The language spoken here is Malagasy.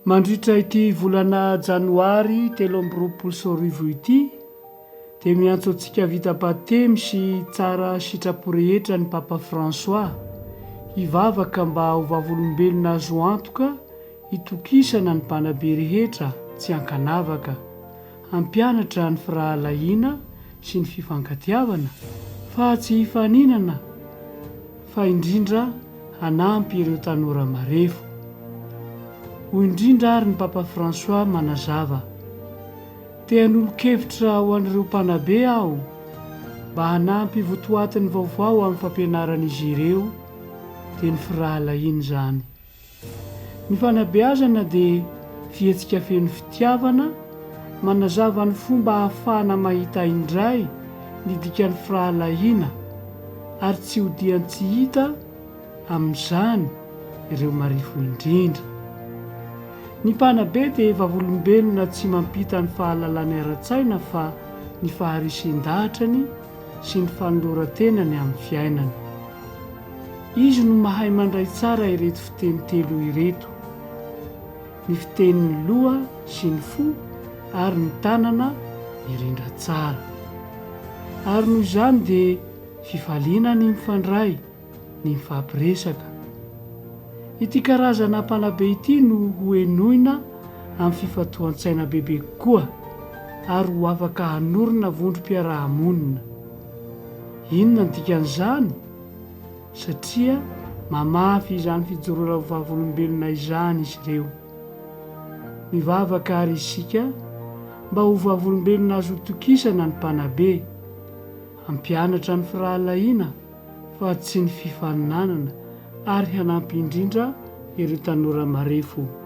Mandritra ity volana janoary 2023 ity dia miantso antsika vita batemy sy tsara sitrapo rehetra ny Papa François hivavaka mba ho vavolombelona azo antoka hitokisana ny mpanabe rehetra tsy ankanavaka hampianatra ny firahalahiana sy ny fifankatiavana fa tsy hifaninana fa indrindra hanampy ireo tanora marefo. Hoy indrindra ary ny Papa François manazava, Te hanolo-kevitra ho an'ireo mpanabe aho mba hanampy votoatiny vaovao amin'ny fampianaran'izy ireo, dia ny firahalahiana izany. Ny fanabeazana dia fihetsika feno fitiavana, manazava ny fomba ahafahana mahita indray ny dikan'ny firahalahiana ary tsy odian-tsy hita amin'izany ireo marefo indrindra. Ny mpanabe dia vavolombelona tsy mampita ny fahalalany ara-tsaina fa ny faharesen-dahatrany sy ny fanoloran-tenany amin'ny fiainana. Izy no mahay mandray tsara ireto fiteny telo ireto, ny fitenin'ny loha sy ny fo ary ny tanana mirindra tsara. Ary noho izany dia fifaliana ny mifandray, ny mifampiresaka. Ity karazana mpanabe ity no ho henoina amin'ny fifantohan-tsaina bebe kokoa ary ho afaka hanorina vondrom-piaraha-monina. Inona ny dikan'izany? Satria mamafy izany fijoroana ho vavolombelona izany izy ireo. Mivavaka àry isika mba ho vavolombelona azo itokisana ny mpanabe, hampianatra ny firahalahiana fa tsy ny fifaninanana ary hanampy indrindra ireo tanora marefo.